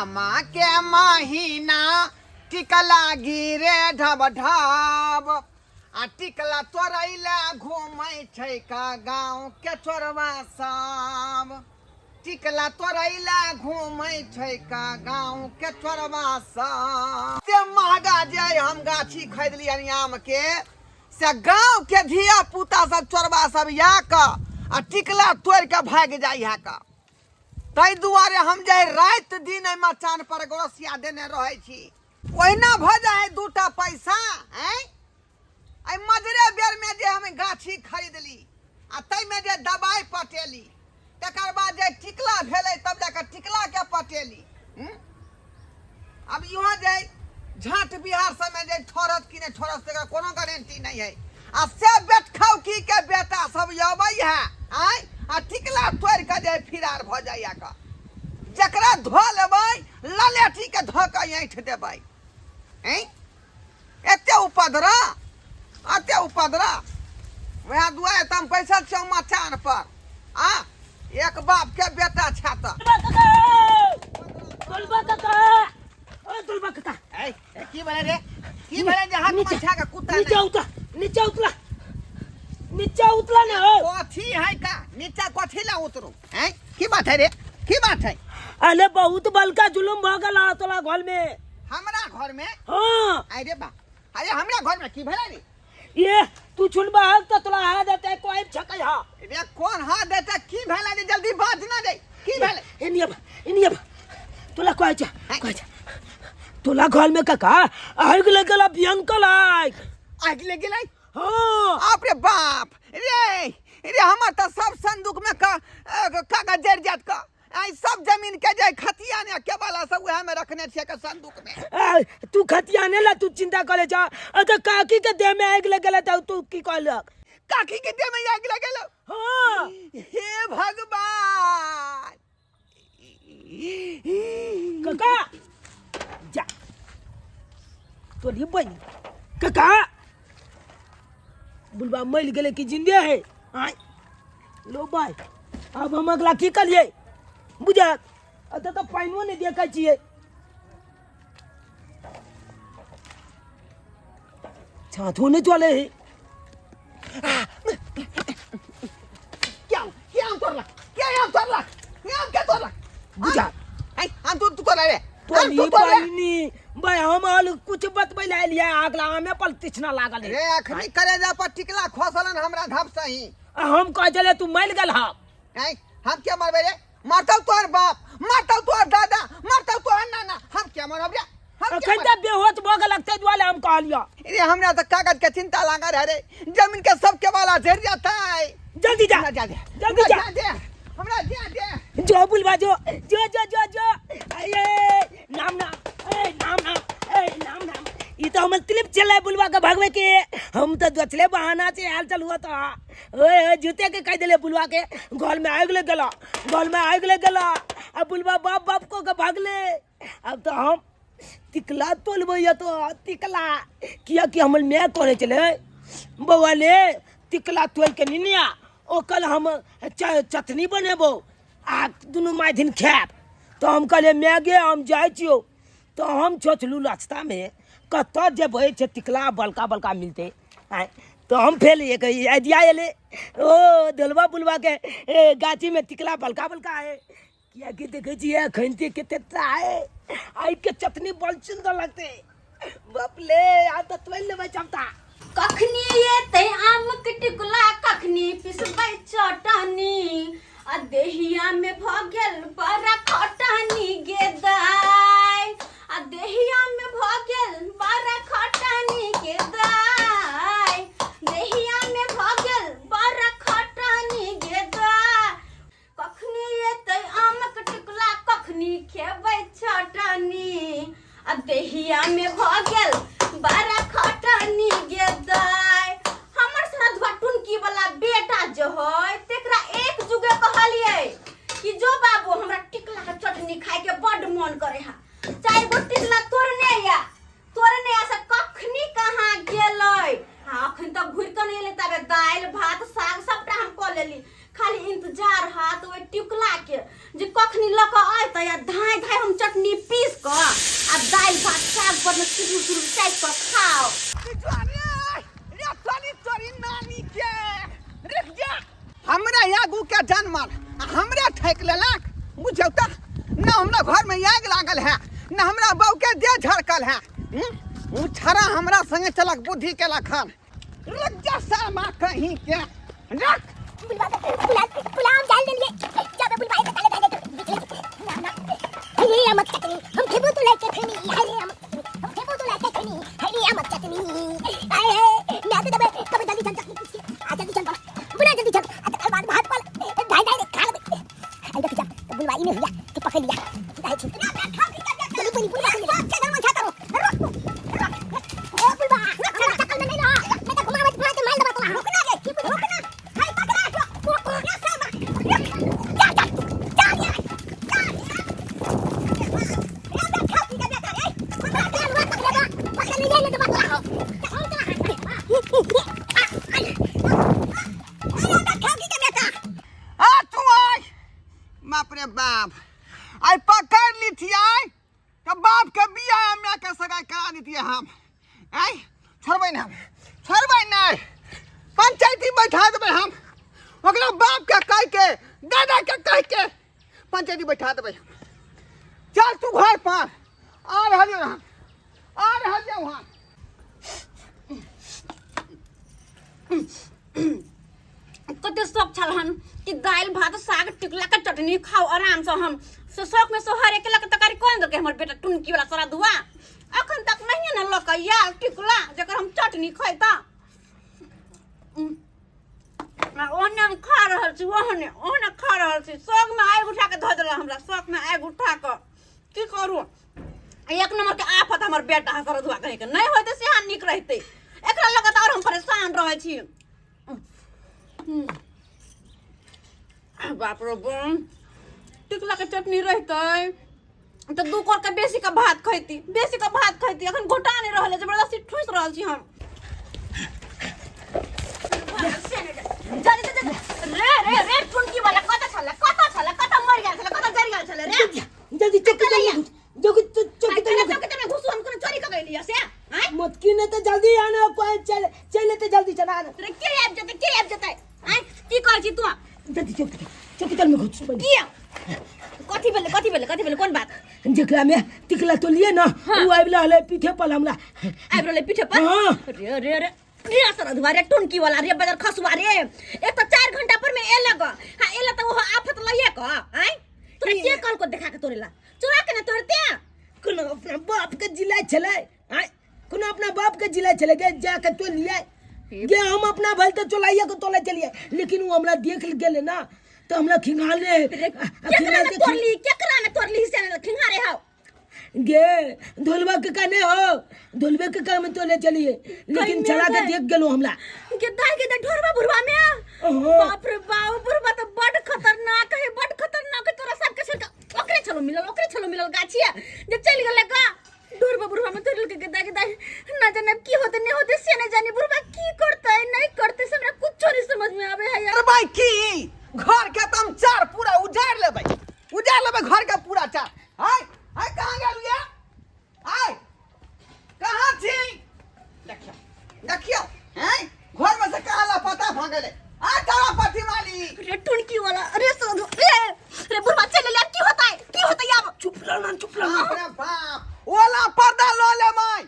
आमा के महीना टिकला गिरे ढब ढब आ टिकला तोड़ैला घूमै छै का गाँव के चोरवा सब। टिकला तोड़ैला घूमै छै का गाँव के चोरवा सब। से महगा जे हम गाछी खरीदलियनि आम के से गाँव के धिया पुता सब चोरवा सब या कऽ आ टिकला तोड़ि कऽ भागि जाइ है का। ताहि दुआरे हम जे राति दिन एहि मचान पर गोरसिया देने रहै छी। ओहिना भऽ जाइ है दूटा पैसा। आँय, एहि मजरे बेरमे जे हम गाछी खरीदली आ ताहिमे जे दबाइ पटेली, तकर बाद जे टिकला भेलै तब जाकऽ टिकलाके पटेली। अब इहो जे झाँट बिहार सबमे जे ठोरत कि नहि ठोरत तकर कोनो गारंटी नहीं है। आ से बेटखौकी के बेटा सब अबै है आँय आ टिकला तोड़ि कऽ जे फिरार भऽ जाइए कऽ, जकरा धो लेबै ललेठी के धऽ कऽ ऐंठ देबै। आँय, एते उपद्रव, एते उपद्रव। वएह दुआरे तऽ हम बैसल छियौ मचान पर। आ एक बाप के बेटा छै तऽ। दुलबा काका, ओ दुलबा काका। ए, ए, की भेलै रे? की भेलै जे हाथ में छा के कुत्ता? नीचा उतरा, नीचा उतरा, नीचा उतरा ना। हो कथी है का? नीचा कथी ला उतरू? हैं, की बात है रे? की बात है? अरे बहुत बलका जुलुम भ गेला तोरा घर में। हमरा घर में? हाँ। अरे बा, अरे हमरा घर में की भेलै रे? ये तू छुनबा हक तो तोरा हाथ देते कोई छकै हा। रे कौन हाथ देते? की भेलै रे? जल्दी बात ना दे, की भेलै? एनिया एनिया तोला कहै छ, कहै छ तोला घर में काका आगि लग गेला, भयंकर आगि। आगि लग गेलै? हाँ। बाप रे बाप रे, रे हमर तऽ सब संदूक में का कागज जरि जात का। आई सब जमीन के जे खतियान या केवाला सब उहे में रखने छियै के संदूक में। ए, तू खतियाने ला तू चिंता करे जा, अ तो काकी के देह में आगि लग गेलै तऽ तू की कहलक? काकी के देह में आगि लग गेलै? हाँ। हे भगवान। काका जा तोरी बहिन काका बुलबा मरि गेलै कि जिंदे है? आय लो भाई, अब हम अगला की करिए बुझा? एतऽ तऽ पानिओ नहि देखै छियै, छाथो नहि चलै है। क्या क्या आम तोड़लक? क्या आम तोड़लक? आम के तोड़लक? बुझा। ऐ आम तू तोड़ले रे? आम तोरी तू तोड़ले? बहिनी भाई, हम आल कुछ बतबै लए एलियै, अगला आमे पर तिछना लागल है रे। अखनी करेजा पर टिकला खसलन हमरा धप सही। आ हम कहै छलियै तू मरि गेल हा। ऐ हम क्या मरबै रे? मरतौ तोहर बाप, मरतौ तोहर दादा, मरतौ तोहर नाना, हम क्या मरब रे? हम क्या अखन तऽ बेहोश भऽ गेलक ताहि दुआरे हम कहलियौ। रे हमरा तऽ कागज के चिंता लागल है रे, जमीन के सब के वाला झड़ जाता है। जल्दी जा, हमरा जा दे, जल्दी हमरा जा। जा दे, हमरा जा दे। जो बुलवा, जो जो जो जो जो। अये नाम नाम, ए नाम नाम, ए नाम नाम। ई तऽ हमर क्लिप चलै बुलवा के भगवे के। हम तऽ दोसरे बहाना से आयल चल हुआ तो ओए ओए जूते के कह दिले बुलवा के घर में आगि लग गेला, घर में आगि लग गेला। आ बुलवा बाप बाप को के भागले। अब तो हम तिकला तोलबै या तो तिकला किया कि हमर माय कहने छलै बौआ ले तिकला तोल के निनिया, ओकर हम चटनी बनेबो आ दुनू माय दिन खायब। तो हम कहलियै माय गे हम जाइ छियौ। तो हम सोचलहुँ रास्तामे कतऽ जेबै से तिकला बड़का बड़का मिलतै। आँय, तो हम फेर एक आइडिया एलै, ओ दलवा बुलवा के ए, गाछीमे तिकला बड़का बड़का है, कियाकि देखै छियै एखन के कते है, आइ के चटनी बड़ सुन्दर लगतै। बाप ले आब तऽ तोड़ि लेबै चमता। कखनी एतै आमक टिकुला, कखनी पिसबै चटनी, आ देहिया में भऽ गेल बड़ा खटनी गे दाइ, आ देहिया में भऽ गेल बड़ा खटनी गे दाइ, देहिया में भऽ गेल बड़ा खटनी गे दाइ। कखनी एतै आमक टिकुला, कखनी खेबै चटनी, आ देहिया में भऽ गेल बड़ा खटनी गे दाइ। हमर सरधुआ टुनकी वाला बेटा जे है तेकरा एक जुगे कहलियै कि जो बाबू हमरा टिकला के चटनी खाय के बड्ड मन करे हा, चारि गो टिकला तोड़ने या तोड़ने आ से कऽ खाओ। रे रे तोरी तोरी नानी के रुक जा। हमरा आगू के जानवर आ हमरा ठेक लेलक, बुझौ तऽ न हमरा घर में आगि लागल है न हमरा बहू के देह झड़कल है। उ छड़ा हमरा संगे चलक बुद्धि केलक हन। रुक जा सामा कहीं के रख। बुलवा बुला बुला हम जान लेंगे जाबे बुलवाए के ताले डाले ना ना हरे अमक चटनी हम खेबो तो लाके खनी हरे अमक चटनी हम खेबो तो लाके खनी हरे अमक चटनी आए है ना तो दबे कबे जल्दी चल चटनी पीस आ जल्दी चल बना जल्दी चल आ तकर बाद भात पाल ढाई ढाई खा लेबे। आई देख जा तो बुलवाई ने हुआ कि पकड़ लिया दाई छी जल्दी बोली बुलवा के के घर में छाता रो रोक रोक ओ बुलवा हमरा चक्कर में नहीं रहा मैं तो घुमावत घुमा के मार दबा तोरा रुकना गे की रुकना हाय पकड़ा रोक रोक ना सामा जा जा जा जा आ तू आय बाप रे बाप आई पकड़ ली थी आय तो बाप के बिया हमरा के सगाई करा दी थी हम। आय छोड़बै ना हम, छोड़बै नहीं, पंचायती बैठा देबै हम ओकरा बाप के कह के दादा के कह के पंचायती बैठा देबै हम। चल तू घर पर आ रहल हम, आ रहल वहाँ। कते शौक छल हन कि दालि भात साग टिकला के चटनी खाओ आराम से। हम से शौक में सोहर अकेला के तरकारी कोन देलकै हमर बेटा टुनकी वाला सारा दुआ अखन तक नहीं ने लऽ के आयल टिकला जकर हम चटनी खैता। ओहने हम खा रहल छी, ओहने ओहने खा रहल छी। शौक में आगि उठा के धऽ देलक हमरा, शौक में आगि उठा के की करू। एक नंबर के आफत हमर बेटा है सारा दुआ कहे के नहीं होते से नीक रहते, एकरा लऽ के तऽ आओर हम परेशान रहै छी। बाप रे बाप, टिकला के चटनी रहते तऽ 2 कोर के बेसी के भात खैती, बेसी के भात खैती। अखन घोटा नहीं रहल है, जबरदस्ती ठूस रहल छी हम। जा जा जा रे रे रे टुनकी वाला कत छल, कत छल, कत मर गेल छल, कत जरि गेल छल रे। जल्दी चौकी तर में घुस, चौकी चौकी तर में घुस। चौकी तर में घुसू, हम कोनो चोरी क गेलियै से? आँय? मोटकी ने तो जल्दी आना, कोई चल चल तो जल्दी चला आना। रे के आबि जेतै, के आबि जेतै? आँय की कहै छी तू? जल्दी चौकी तर, चौकी तर में घुस। किया? कथी भेलै, कथी भेलै, कथी भेलै, कोन बात? जेकरा में टिकला तो लिए ना, उ आबि रहलै पीठे पर हमरा। आबि रहलै पीठे पर? हाँ। रे रे रे रे सरधुआ रे टुनकी वाला रे बजर खसुआ रे, एक तो 4 घंटा पर में एलक। हाँ एला तो ओहो आफत लइए क। आँय तोरा के कहलको को देखा के तोरेला? चोरा के ना तोड़ते? कोनो अपना बाप के जिला छलै, आँय कोनो अपना बाप के जिला छलै गे जा के तो लिया गे। हम अपना भल तो चलाइए के तोला चलिए, लेकिन वो हमरा देख गेले ना तो हमरा खिंगाले। केकरा ने तोड़ली, केकरा ने तोड़ली से खिंगारे हौ? गे धोलवा के काने हो, धोलवे के काम तोले चलिए, लेकिन चला के देख गेलो हमरा। के दाई के ढोरवा बुढ़वा में। बाप रे बाप, बुढ़वा तो बड़ खतरनाक है, बड़ खतरनाक है। तोरा सब के छोड़ के ओकरे छलो मिलल, ओकरे छलो मिलल गाछिया जे चल गेल का ढोरवा बुढ़वा में तोड़ल के दाई के दाई ना जाने की होते नहीं होते से ना जाने बुढ़वा की करते नहीं करते से हमरा कुछो नहीं समझ में आवे है यार। अरे भाई की घर के तुम चार पूरा उजाड़ लेबै, उजाड़ लेबै घर के पूरा चार। हाय हाय कहाँ गेल ये? आय कहाँ छी? देखियो देखियो हैं घर में से कहाँ लापता भ गेलै। आ तारा पति वाली रे टुनकी वाला रे सोधु रे रे बुढ़वा चल ले, की होता है, की होता है अब? चुप रहना, चुप रहना। बाप रे बाप, ओला पर्दा ल ले माई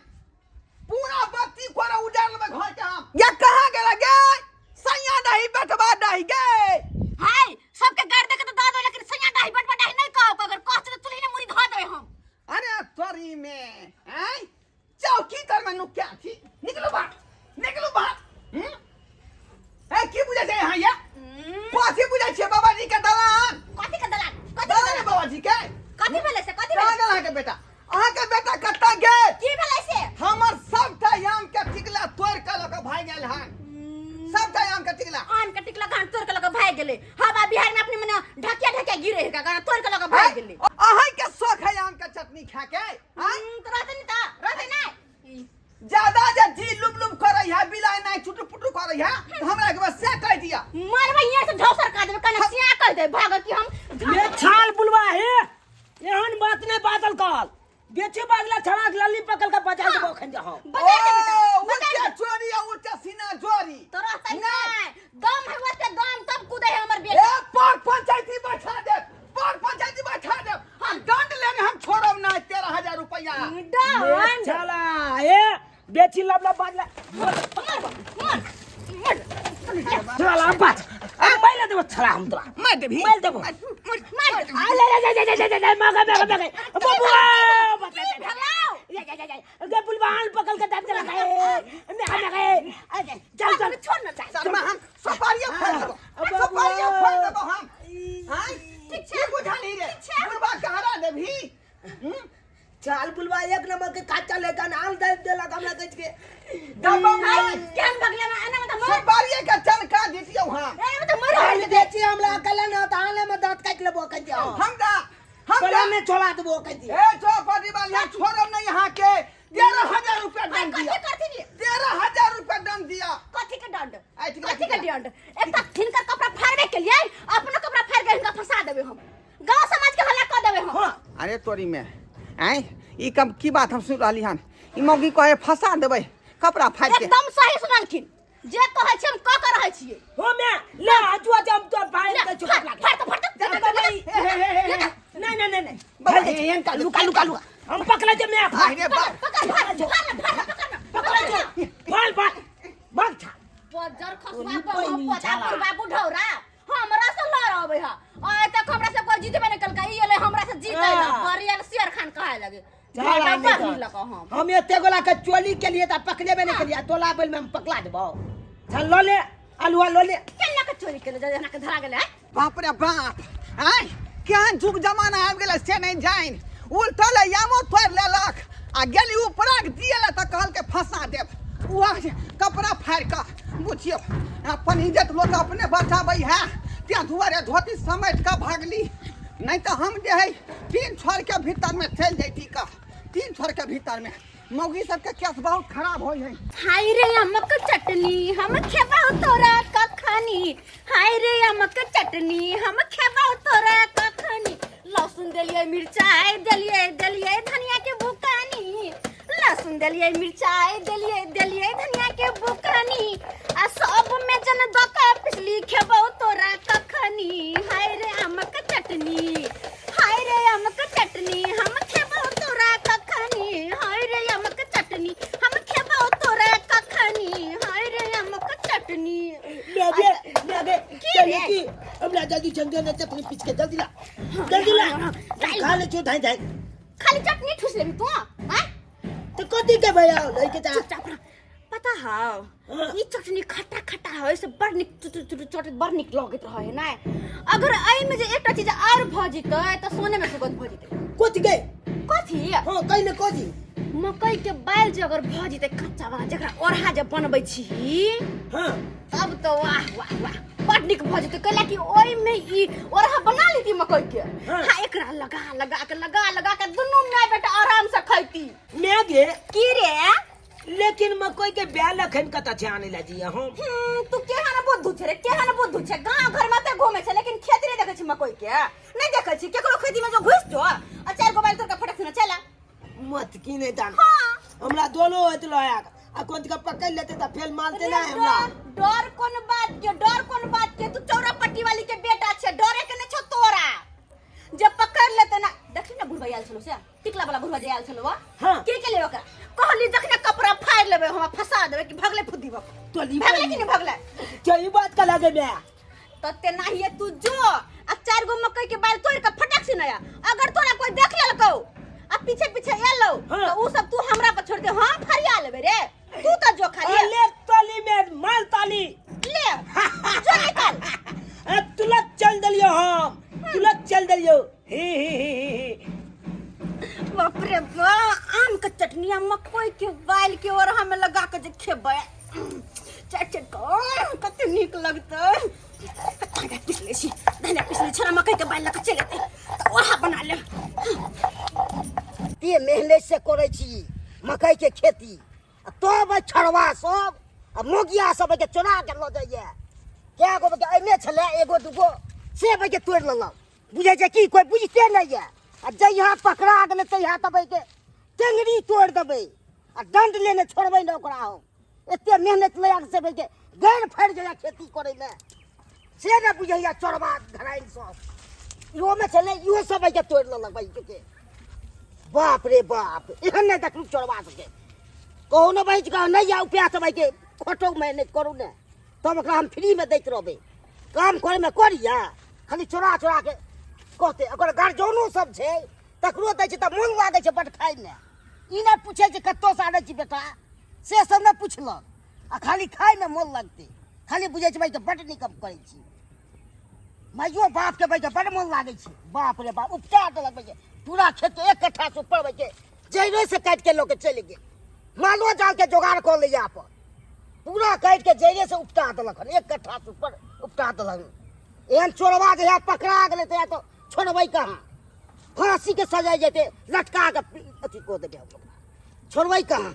पूरा बत्ती कोरा उजाड़ लेबै घर के हम। ये कहाँ गेलै गे? सैया दही बेटवा दही गे। हाय सबके गाड़ दे के तो दऽ दो, लेकिन सैया दही बेटवा दही नहीं कहो, अगर कह तो चूल्ही ने मुड़ी धऽ देबै हम। अरे तोरी में हैं चौकी तर में नुक्या थी, निकलो बाहर, निकलो बाहर। ए की बुझै छै यहाँ ये? कथी बुझै छियै बाबा जी के दलान? कथी के दलान? कथी के दलान दलान? बाबा जी के? कथी भेलै से? कथी कहाँ भेलै? गेल अहाँके बेटा? अहाँके बेटा कतऽ गेल? की भेलै से? हमर सबटा आम के टिकला तोड़ के लऽ के भागि गेल हन, सबटा आम के टिकला। आम के टिकला घान तोड़ के लऽ के भागि गेलै। हवा बिहार में अपने मने ढकिया ढकिया गिरे है का तोड़ के लऽ के भागि गेलै। अहाँ के शौक है आम के चटनी खा के? तो रहतै नि त, रहतै नै। ज्यादा जे जी लुब लुब करै है, बिलाइ नै चुटु पुटु करै है, तो हमरा के बस से कह दिया। मारबै यहाँ से ढौसर का देबै, कने सिया कह देबै भाग कि हम ये छाल बुलवा है, एहन बात नहीं बादल कहल। बेचे बाजला छड़ा के लल्ली पकड़ के बजा देबो अखन जे हम। बता दे बेटा, ओ, बता उच्चे दे। चोरी आ उच्चे सीना जोरी। तोरा तै नहीं। नहीं दम है ओते दम तब कूदे है हमर ए बेटा। पर पंचायती बैठा दे, पर पंचायती बैठा दे। हम दंड लेने हम छोड़ब ना 13,000 रुपया। दंड चला ए बेची लब लब बाजला। मार मार मार। चला बाज माइल देबो छड़ा हम तोरा। मार देबही। मार देबो। मार मार। आ जा जा जा जा जा जा मगे मगे मगे बबुआ की भेलौ? जा जा जा जा गे बुलवान पकड़ के दाब देला ए मैं मैं चल चल छोड़ ना चल। शर्मा हम सपारिया फोड़ देबो, अब सपारिया फोड़ देबो हम। हां ठीक छै। की बुझाली रे? छै। बुढ़बा कहारा देबही? हम्म? चल बुलवा एक नंबर के काचा लेकर आल दे देलक हमरा कह के। दबो हाय, नहीं। केहन भगले में एना में त मर। सपारिया के चनका दितियौ हम। एना में त मर। आल बेची हमरा अकेला ना त आले में दांत काट लेबो कह दियो। हम दा हम गला दा में छोड़ा देबो कह दियो। ए चौपटी वाली यहाँ छोड़ब नहीं यहाँ के। 13,000 रुपया दंड कथी दिया। करथिन ये? 13,000 रुपया दंड दिया। कथी के दंड? आई ठीक है, कथी के ठीक है। दंड? एक त हिनकर कपड़ा फाड़बे के लिए अपनो कपड़ा फाड़ के हिनका फंसा देबे हम। गांव समाज के हल्ला क देबे हम। हां अरे तोरी में आय ई कम की बात हम सुन रहली हन। ई मौगी कहे फंसा देबै कपड़ा फाड़ के। एकदम सही सुनलखिन। जे कहै छी हम क के रहै छियै। हो मैं ले आजुआ जब तो भाई ले, के चुप फाड़, लागे। फाड़ तो, फाड़ तो। जा, जा, जा, जा। नहीं नहीं नहीं नहीं बाबा, एहन का लुका लुका लुका हम पकड़े जे मैं आहि रे बाप। पकड़, फाड़, फाड़, फाड़, पकड़ ना, पकड़े पकड़ ना। जे फाल फाल भाग छा बजर खसुआ ओनी पर पैनी पता छाला। बुढ़बा बुढ़ौरा हमरा से लड़ अबै है। आइ तक हमरा से कोई जीतबे नहीं कलका, ई एलै हमरा से जीतै ला हाँ। बरियल शेर खान कहे लगे। चल, घाटा आने बढ़ दो। लगा हम। हम एते गोला के चोली के लिए त पकड़ेबे नहीं करिया तोला बेल में हम पकड़ा देबो। चल ल ले आलुआ ल ले। केना के चोरी केले जे एना के धरा गेलै? बाप रे बाप, आय केहन जुग जमाना आबि गेलै से नहीं जानि। उल्टल यामो तोड़ि लेलक आ गेली उपरा के दिएला तऽ कहलकै फंसा देब। वह कपड़ा फाड़ि कऽ बुझियौ अपन इज्जत लोक अपने बचाबै है, तें दुआरे धोती समेट कऽ भागली। नहीं तऽ हम जे है 3 छोर के भीतर में चलि जैती कऽ। 3 छोर के भीतर में मौगी सबके केस बहुत खराब होइ है। हाय रे अमक चटनी हम खेबौ तोरा कखनी, हाय रे अमक चटनी हम खेबौ तोरा कखनी। लहसुन देलियै मिरचाई देलियै देलियै धनिया के बुकानी, लहसुन देलियै मिरचाई देलियै देलियै धनिया के बुकानी। आ सब में जन दका पिसली खेबौ तोरा कखनी, हाय रे आमक चटनी, हाय रे आमक चटनी हम खेबौ तोरा कखनी, हाय रे आमक चटनी हम खेबौ तोरा कखनी, हाय रे आमक चटनी। मैं बे की चल रे? की हमरा जल्दी चंदे ने चटनी पीस के जल्दी ला जल्दी ला। दाल। खा ले छो धाई धाई। खाली चटनी ठूस लेबी तू? आय तो कथी के भैया लई के जा। चुपचाप रह। पता हौ हाँ। ई चटनी खट्टा खट्टा है से बड़ निक चुटुर चुटुर चटत बड़ निक लगैत रहे है ना। अगर एहि में जे एकटा चीज आर भ जेतै त सोने में सुगंध भ जेतै। कथी के? कथी? हां कहि ने कथी? मकई के बाइल जे अगर भ जेतै कच्चा वाला जकरा ओरहा जे बनबै छी, हां तब तो वाह वाह वाह बड़ निक भ जेतै। कैला कि ओहि में ई ओरहा बना लेती मकई के। हाँ। हाँ, एकरा लगा लगा के लगा लगा के दुनू माय बेटा आराम से खैती। मैं गे की रे? लेकिन मकई के बैल अखन कतऽ छै आनै ला जी हम? तू केहन बुद्धू छै रे, केहन बुद्धू छै। गांव घर में तऽ घूमे छै लेकिन खेत नहीं देखै छी मकई के, नहीं देखै छी केकरो खेती में जो घुस जो आ चार गो बैल तोड़ के फटक से न चला। मत की नहीं दान। हाँ। हमरा दोनो होत लोया आ कोन के पकड़ लेते त फेल मारते ना हमरा। डर कोन बात के, डर कोन बात के? तू चौरा पट्टी वाली के बेटा छे, डरे के नहीं छो तोरा। जब पकड़ लेते ना देखली ना बुढ़वा आयल छलो से टिकला वाला बुढ़वा जे आयल छलो वा। हाँ। के के ले ओकरा कहली जखने कपड़ा फाड़ लेबे हमरा फंसा देबे कि भगले फुद्दी बक। तो ली भगले कि नहीं भगले? चल ई बात का लागे बे। तो तेनाहिए तू जो आ चार गो मकई के बाल तोड़ के फटक से नया अगर तोरा कोई देख लेलकौ आ पीछे पीछे एलौ हाँ। तो उ सब तू हमरा पर छोड़ दे, हम फरिया लेबे रे। तू तो जो खाली अले ताली में माल ताली ले जो निकाल। ए तुलत चल देलियो हम, तुलत चल देलियो। हे हे हे हे हे। बाप रे बा, आम के चटनी आ मकई के बाल के और हम लगा के जे खेबै चट चट के कते नीक लगतै। धनिया पीस लै छी, धनिया पीस लै छी, मकई के बाल लऽ के चलि एतै तऽ ओहा बना लेब। ते मेहनत से करै छी मकई के खेती आ तब एहि छड़वा सब आ मोगिया सब के चोरा के लऽ जाइए। कए गो के एहिमे छलै एगो दूगो से के तोड़ि लेलक। बुझै छै की कोइ बुझिते नहि यऽ आ जहिया पकड़ा गेलै तहिया तब एहिके टेंगरी तोड़ि देबै आ दंड लेने छोड़बै ने ओकरा हम। एते मेहनत लगा के से के गैर फाड़ि जाइए खेती करैमे, से नहि बुझैया चोरबा घराइन सब। इहोमे छलै, इहो सब के तोड़ि लेलक बहिन के। बाप रे बाप, एहन नहि देखलहुँ चोरबा सबके। कहू ने बहिन के नहि या उपाय सब के खोटो मेहनत करू ने, तब ओकरा हम फ्रीमे दैत रहबै। काम करैमे करिया, खाली चोरा चोरा के कहतै। ओकर गार्जियनो सब छै तकरो दै छै तऽ मोन लागै छै बड खाइमे। ई नहि पूछै छै कतऽसँ आनै छी बेटा, से सब नहि पुछलक, आ खाली खाइमे मोन लगतै। खाली बुझै छै भाइ बड्ड नीक हम करै छी। माइयो बापके भाइ बड्ड मोन लागै छै। बाप रे बाप, उपटा देलक भाइ पूरा खेत एक कट्ठासँ ऊपर भाइ जड़िसँ काटिके लऽ के चलि गेल। मालो जालके जोगाड़ कऽ लैए अपन, पूरा काटिके जड़िसँ उपटा देलक हन, एक कट्ठासँ ऊपर उपटा देलक। एहन चोरबा जहिया पकड़ा गेलै तहिया तऽ छोड़बै कहाँ, फाँसीके सजाइ जेतै, लटका कऽ अथी कऽ देबै हम ओकरा, छोड़बै कहाँ।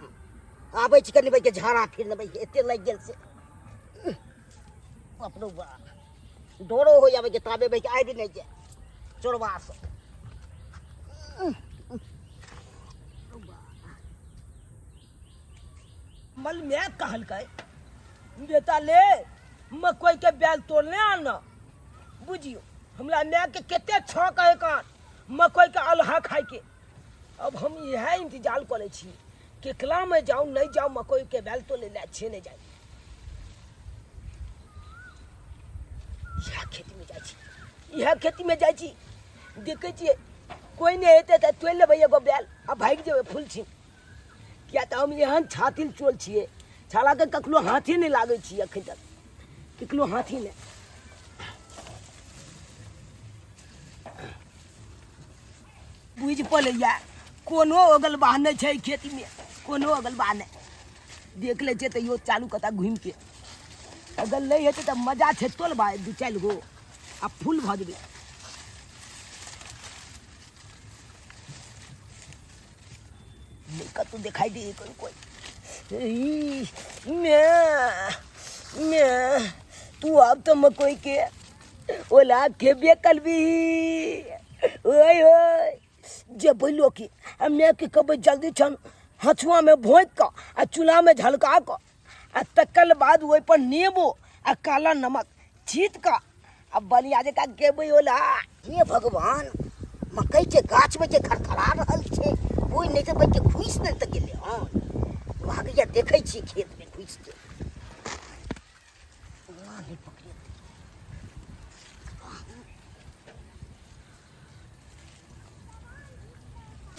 आबै छी कनि भाइके झाड़ा फिर लेबै, एते लागि गेल से अपनो बा डरो हो जाबै के ताबे भाइके आबि नहि जाय चोरबा सब। मल मैं कहलकै बेटा ले मकई के बैल तोड़ने आना। बुझियो हमरा माय के कते छौंक है कान मकई के अलहा खाए के। अब हम इएह इंतजार करै छी केकला में जाऊँ नहीं जाऊँ, मकई के बैल तोड़े ले छे नहीं जाए। इएह खेती में जाइ छी, इएह खेती में जाइ छी, देखै छियै कोई नहीं हेतै तऽ तोड़ि लेबै एगो बैल आ भागि जेबै फूल छी। किया तऽ हम एहन छातिल चोल छियै, छालाके कखनो हाथे नहि लागै छी अखन तक, कखनो हाथी नहि। बुझि पड़ैया कोनो अगल बाह नहि छै खेतीमे, कोनो अगल बाह नहि। देख लै छियै तैयो चालू कता घुमिके, अगर नहि हेतै तऽ मजा छै तोलबा दू चारि गो आ फूल भऽ जेबै। नहि कतहु देखाइ दै कोई कोई। ई, मैं मैं तू आब तऽ मकई के ओला खेबे करबी। ओए ओए जेबै लोकी हमे की कहबै, जल्दी छन हथुआमे भोँकि कऽ आ चूल्हामे झलका कऽ आ तकर बाद ओहिपर नेबो आ काला नमक छीट कऽ आ बढ़िया जकाँ खेबै ओला। हे भगवान, मकई के गाछ में जे खड़खड़ा रहल छै, ओहि नहि तऽ के घुसि नहि तऽ गेलै हन। लागैया देखै छी खेत में घुसि के। नहि पकड़ेतै।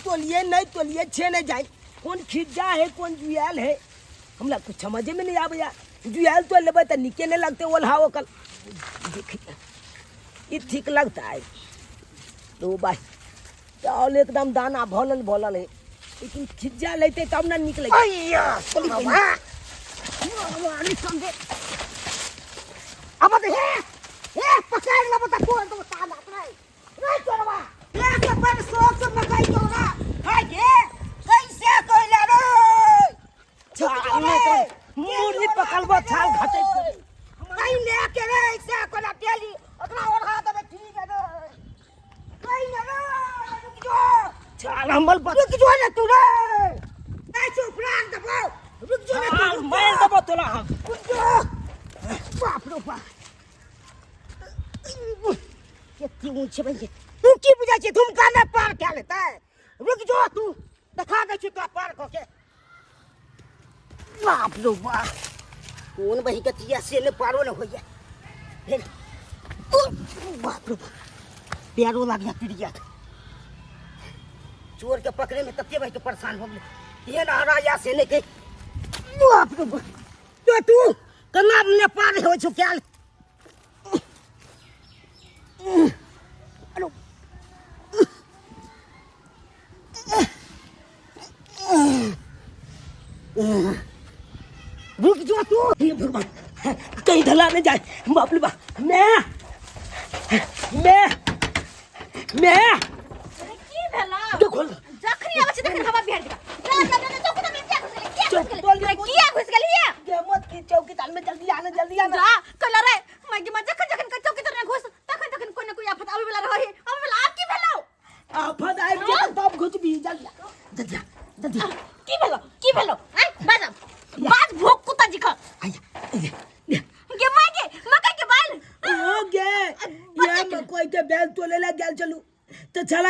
तोलिए नहीं तोलिए छे नहीं जाए, कौन खिज्जा है कौन जुआल है, हमरा कुछ समझे में नहीं आबैया। जुआल तो लेबै तऽ नीके नहीं लगते ओल्हा ओकल। देख ई ठीक लगता है तो भाई चावल एकदम दाना भलल भलल है, लेकिन खिज्जा लेते तब ना निकले। अय्या, अब हे हे पकड़ लेबो तऽ तोड़ देबो ताला रे। रे चोरवा, ले के पर शौक से मकई चोरा खाय के कैसे कहले रे। छाल में तो मुर्गी पकड़बो छाल घटे नहीं ले के रे, ऐसे कोना तेली ओकरा ओढ़ा देबे। ठीक है रे, कहीं ना रे, रुक जो। छाल हमर रुक जो ने तू रे, नहीं चुप राख देबो, रुक जो ने तू, मार देबो तोरा हम, रुक जो। बाप रे बाप, कते ऊँच छै भैया। तू की बुझै छी धुमका नहि पार कए लेतै? रुक जो तू, देखा दै छी तोरा पार कऽ के। बाप रे बाप, कोन बही के तिया से नहि पारो नहि होइया। भेल बाप रे बाप, पैरो लागैया टूटि जायत। चोर के पकड़े में तते बही के परेशान भऽ गेलै, तेहन हरा या से नहि के। बाप रे बाप, तो तू केना ने पार होइ छौ कयल। रुक जो तू। हे भगवान, कहीं ढला नहीं जाए। बाप रे बाप, मैं मैं की भेला? देखो जखनी आबै छै तखन हवा बिहार दिखा। जा जा जा चौकी में किया घुस गेली? किया घुस चौकी गेली? किया घुस गेली? गे मत की चौकी ताल में जल्दी आना, जल्दी आना। जा कहला रे माय गे माय, जखन जखन के चौकी तर घुस तखन तखन कोई न कोई आफत आबै वाला रहे। आबै वाला आब की भेलौ? आफत आबि जेतौ तब घुसबी। जल्दी आ, जल्दी आ,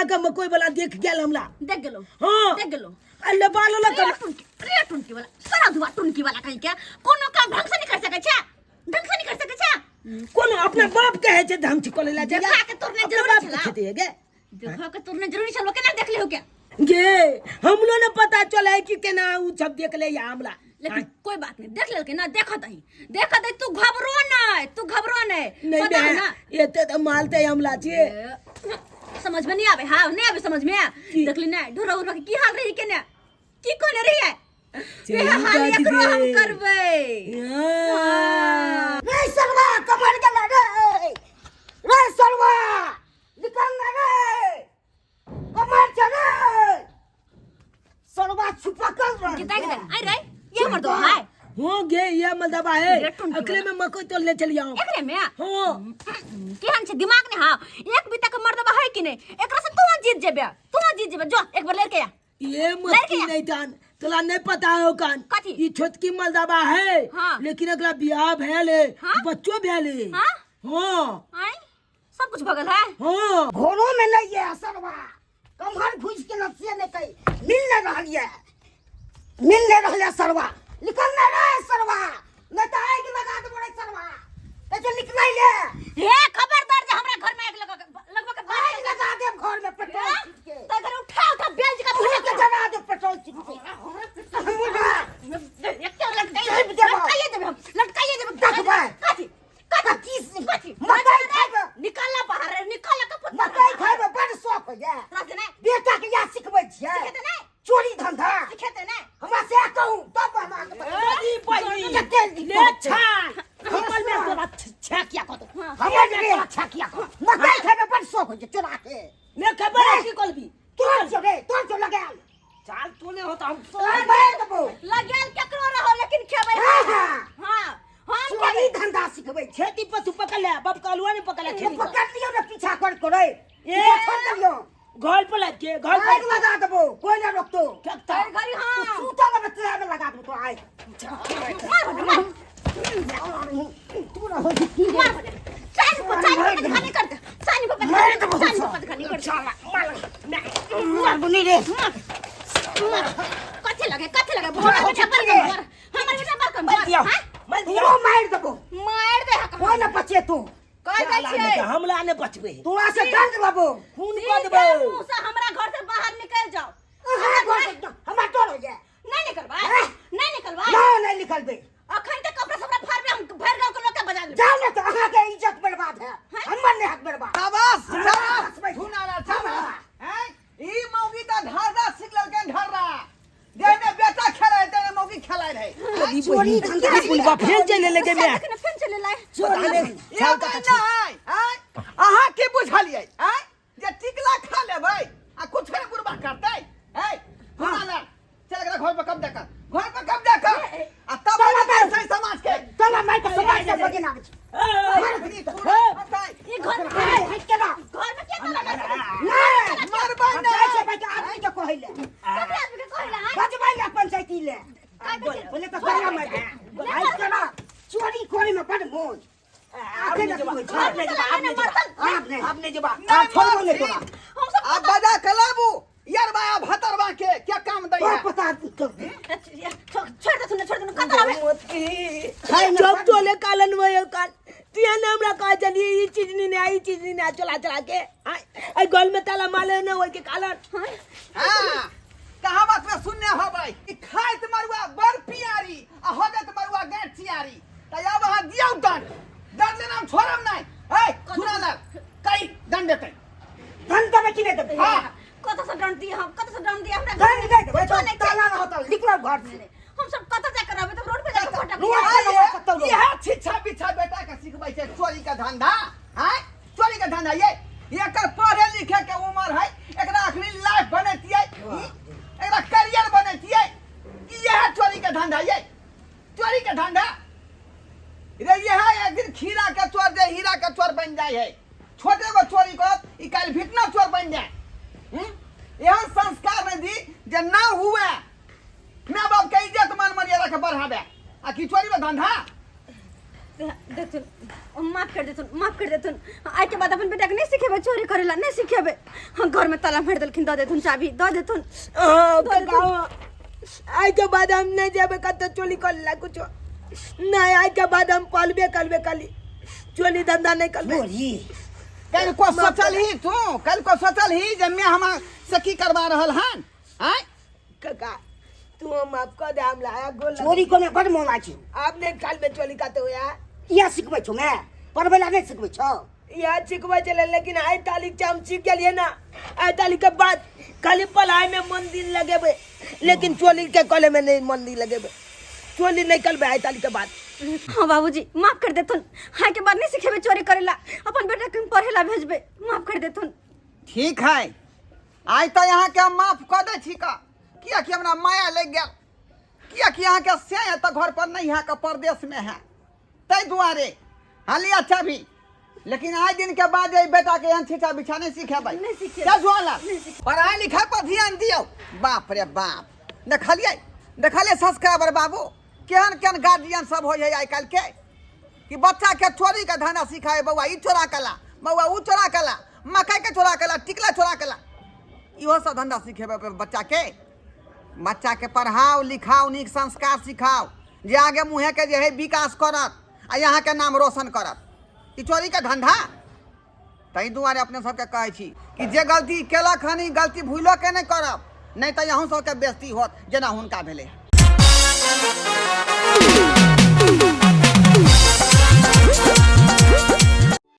बुलबा के मकई वाला देख गेल हमरा। देख गेलो? हाँ। देख गेलो? आ लेबा लेलक। रे टुनकी, रे टुनकी वाला, सारा धुआ टुनकी वाला, कहीं के कोनो काम ढंग से नहीं कर सकै छै, ढंग से नहीं कर सकै छै। कोनो अपना बाप के है छै ढंग से कले ला। देखा के तोड़ने अपना जरूरी बाप के छला। खेती है गे। देखा के तोड़ने जरूरी छलो, केना देख लियो के? गे, हमरो ने पता चले कि केना उ सब देख ले या हमरा। लेकिन कोई बात नहीं, देख लेलकै ना, देखत ही, देखत ही, तू घबरो नहीं, तू घबरो नहीं। नहीं। पता है बे ना। एते त मालते हमला छे। ए, समझ में नहीं आवे? हाँ, नहीं आवे समझ में? की? देखली ना ढोरा उरा के की हाल रही के ने, की कोने रही है? चल वेह हाल बात एकरो हम गे। करबै। हाँ। रे सरवा, कमर गेला रे, रे सरवा, निकल ना रे, कमर छ रे सरवा, छुपकल रह। किता किता आई रे ये मर दो हाय। हो गे, ये मलदबा है। रे टुनकी अकले वाला। में मकई तोड़ने चली जाऊं। एकरे में? हाँ। केहन छै दिमाग ने? हाँ, एक बीता के मर्दबा है कि नहीं? एकरा से तू जीत जेबे, तू जीत जेबे। जो एक बार लड़के आ। ये लड़के मस्ती आ। नहीं जान, तोला नहीं पता हो कान। कथी? ये छोटकी मलदबा है। हाँ। लेकिन अगला बियाह भेल है। हाँ? बच्चो भेल है। हाँ? हाँ। आई सब कुछ भगल है। हाँ। घरों में नहीं है सरवा, कमहर घुस के नसिया नहीं कहीं मिल नहीं रहल है, मिल नहीं रहल है सरवा। निकल नहीं रहा है सरवा, नहीं तो आग लगा दे बड़े सरवा, तो निकल ले। हे खबरदार जे हमरा घर में आग लगा लगवा के बाहर आग लगा दे घर में पेट्रोल छिट के। तो घर उठा उठा बेल जी का तू के जला दे पेट्रोल छिट के। लटकाइए देबे हम, लटकाइए देबे। देखबै। कथी? कथी? कथी? मकई खाइबे। निकालना बाहर, निकालना कपुत। मकई खाइबे बड़ शौक होइए। रास्ते नहीं। बेटा के या सिखबै छियै। सिखेते नहीं। चोरी धंधा सिखेते नहीं। हमरा से कहूं तब हम अहाँके दादी बहिनी। कते ले छान हमर में तोरा छेकिया कत। हमर में छेकिया कत। मकई खाइबे बड़ शौक होइए चोरा के। ने खबर है की कलबी? तोर जो रे, तोर जो लगायल। चाल तू ने होता हम। तोर मार देबो। लगेल केकरो रहो, लेकिन खेबै। हाँ, हाँ। हाँ, हम चोरी खेबै। धंधा सिखबै छै। खेती पर तू पकड़ ले, बाप का अलुआ ने पकड़ ले खेती पर। पकड़ लियौ ने, पीछा कर करे। ए। छोड़ दियौ। घर पर लग के घर आग पर लगा देबो, कोई ना रोकतो। क्या? अरे घरी, हाँ। सूतल में तेरा में लगा देबो तो आग। मार बने, मार। तू रहो की। मार बने। चाल को, चाल को खाली कर दे, चाल को, मार देबो। चाल को खाली कर दे। साला मार मार बुनी रे। मार। कथी लगे, कथी लगे? हमर बेटा पर कम कर, हमर बेटा पर कम कर। दिया। हाँ? मत दिया। तू मार देबो। मार दे हक। कोई ना बचे तू। कह दै साला छियै। ने तऽ हमला ने बचबे। तोरा से दंड लेबो। खून कऽ सीधे देबै। मुंह से हमरा घर से बाहर निकल जाओ। अहाँ घर से हमरा डर होइए। नहीं निकलबै? हैं? नहीं निकलबै? ना, नहीं निकलबे। अखन तक कपड़ा सबरा फाड़बे हम, भरि गांव के लोग के बजा लेबै। जाओ ने तऽ अहाँके इज्जत बर्बाद है, हमर नहीं हक बर्बाद। शाबाश, शाबाश। शाबाश। धुनाला शाबाश। हैं, ई मौगी त ढर्रा सीख लेलकै, ढर्रा। जेने बेटा खेलै तेने मौगी खेलै रहै। चोरी धंधा। बुलबा फेर चलि एलै गे माय। देखने फेन चले लाए। पता नहि। ये बात नहि हैं, अहाँ की बुझलियै हैं जे टिकला खा लेबै आ कुछ ने बुढ़बा करतै हैं? धुनाला चल, एकरा घर पर कब्जा कर, घर पर कब्जा कर आ तब बनेतै सही समाज के। चला मार के समाज के बगे ना। ई घर हट के ना। घर में के ताला लगा? नहीं। मरबै। हम जाइ छियै भाई के आदमी के कहै ले। ककरा आदमी के कहै ला? बजबै ले पंचायती ले। बोले तऽ ताला मार दे। हट के ना, चोरी करे में बड़ मोज। आब नहि जेबा, आब नहि जेबा, आब नहि जेबा। आब नहि। आब नहि जेबा। आब छोड़बो नहि तोरा। हम सब आ बजा कलाबू यार बा भतरवा के क्या काम दै तोरा है? पता कर दे। छोड़ दे, सुन, छोड़ दे, कतरा में। जब तोले कालन वयो कान तिया ने हमरा कहा चलिए ई चीज नहीं ने, ई चीज नहीं ने, चला चला के आई गल में ताला माले न होय के कालन। हाँ, कहावत में सुनने होबै कि खाइत मरुआ बड़ पियारी आ हगत मरुआ गाँठ चियारी। त आब अहाँ दियौ दंड, दंड लेना हम छोड़ब नहि। है सुना लाल, कई दंड देतै? दंड देबै कि नहि देबै? हाँ। कत से दंड दिए हम, कत से दंड दिए हमरा? दंड नहि देबै। कुछो नहि छै। ताला रहत, निकलो घर से। हम सब कत जाकर रहबै? तब रोड पे जाकर फटक। रोड पे रहबै कतौ रहबै। इएह छिच्छा बिच्छा बेटा के सिखबै छै चोरी के धंधा। हैं, चोरी के धंधा। ये एकर पढ़े लिखे के उम्र है, एकरा अखनी लाइफ बनेतियै, एकरा करियर बनेतियै कि इएह चोरी के धंधा? ये चोरी के धंधा रे, यह एक दिन खीरा के चोर जे हीरा के चोर बन जाय है। छोटे गो चोरी करत, ई काल्हि भितना चोर बन जाए। एहन संस्कार नहीं दी जे ना हुए माय बाप के इज्जत मान मर्यादा के बढ़ावे आ कि चोरी में धंधा। देखथुन, माफ कर देथुन, माफ कर देथुन। आइ के बाद अपन बेटा के नहीं सिखेबै चोरी करे ला, नहीं सिखेबै। हम घर में ताला मार देलखिन, दऽ देथुन चाबी, दऽ देथुन। हाँ, काका, आइ के बाद हम नहीं जेबै कतौ चोरी करे ला कुछो नहीं। आइ के बाद हम पलबे करबे खाली, चोरी धंधा नहीं करबे। चोरी कल को सोचल ही तू, कल को सोचल ही जे मैं हमरा से की करवा रहल हन? आय काका, तू हम माफ कर दे, हम लाया गोल। चोरी कोने बड़ मोन लागै छौ। आप नहीं खाल में चोरी खाते हो यार? इएह सिखबै छौ मैं, पढ़बै ला नहीं सिखबै छौ? यहाँ सिखबै छलै, लेकिन आइ तारीख से हम सीख गेलियै ना। आइ तारीख के बाद खाली पढ़ाई में मन दिन लगेबै, लेकिन चोरी के कॉलेज में नहीं मन दिन लगेबै। चोरी नहीं करबै आइ तारीख के बाद। हाँ बाबूजी, माफ कर देथुन। हाँ के बाद नहीं सिखेबै चोरी करेला। अपन बेटा के हम पढ़े ला भेजबै, माफ कर देथुन। ठीक है, आइ तऽ अहाँके हम माफ कऽ दै छी का, कियाकि हमरा माया लागि गेल, कियाकि अहाँके से है तऽ घर पर नहीं है, के परदेश में है, ताहि दुआरे हाली अच्छा भी। लेकिन आइ दिन के बाद एहि बेटा के एहन छीछा बिछा नहीं सिखेबै। नहीं सिखेबै। चल जुआला, पढ़ाई लिखाई पर ध्यान दियौ। बाप रे बाप, देखलियै देखलियै सब्सक्राइबर बाबू, केहन केहन गार्जियन सब होइ है आइ काल्हि के, कि बच्चा के चोरी के धंधा सिखाए। बौआ ई चोरा के ला, बौआ ऊ चोरा के ला, मकई के चोरा के ला, टिकला चोरा के ला, इहो सब धंधा सिखेबै बच्चा के। बच्चा के पढ़ाओ लिखाओ, नीक संस्कार सिखाओ, जे आगे मुँहे के जे है विकास करत आ यहाँ के नाम रोशन करत। ई चोरी के धंधा। ताहि दुआरे अपने सबके कहै छी कि जे गलती केलक हन, ई गलती भूलो के नहि करब, नहि तऽ अहूँ सबके बेइज्जती होत जेना हुनका भेलै।